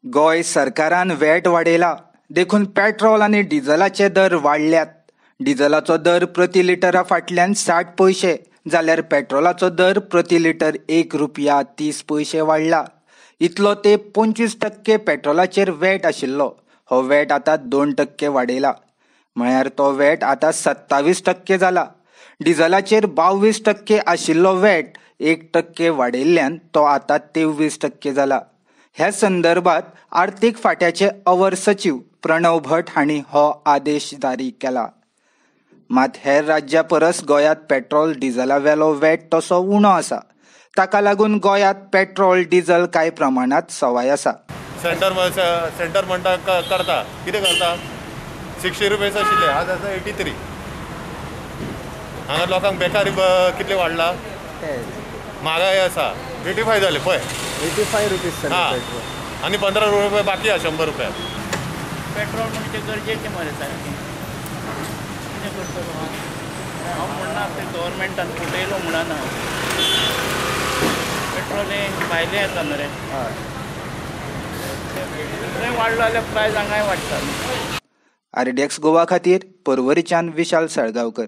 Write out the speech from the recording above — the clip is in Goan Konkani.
गोंय सरकारान वेट वाडयला देखून पेट्रोल आनी डिझलाचे दर वाडल्यात. डिझलाचो दर प्रति लिटरा फाटल्यान 60 पयशे जाल्यार पेट्रोलाचो दर प्रति लिटर 1 रुपया 30 पयशे वाडला. इतलो ते 25% पेट्रोलाचेर वेट आशिल्लो हो वेट आतां 2% वाडयला, म्हळ्यार तो वेट आतां 27% जाला. डिझलाचेर 22% आशिल्लो वेट 1% वाडयल्ल्यान तो आतां 23% जाला. ह्या संदर्भात आर्थीक फांट्याचे our सचीव प्रणव भट हांणी हो आदेश जारी केला. मात हेर राज्या परस गोंयांत पेट्रोल डिझला वेलो वेट तसो उणो आसा. ताका लागून गोंयांत पेट्रोल डिझल कांय प्रमाणांत सवाय आसा. सेंटर म्हणटा करता कितें करता 60 रुपीज आशिल्ले, आज आसा 83. हांगा लोकांक बेकारी कितले वाडला, म्हागाय आसा. 85 जाले पळय, 85 रुपीज हां, आनी 15 रुपये बाकी आसा 100 रुपया. पेट्रोल म्हणजे गरजेचें मरे सारकें, कितें करतलो हांव म्हणना तें गव्हर्मेंटान फुटयलो म्हणना, पेट्रोल हें भायलें येता न्हू रे, थंय वाडलो जाल्यार प्रायस हांगाय वाडटा. आरडीएक्स गोवा खातीर पर्वरीच्यान विशाल साळगांवकर.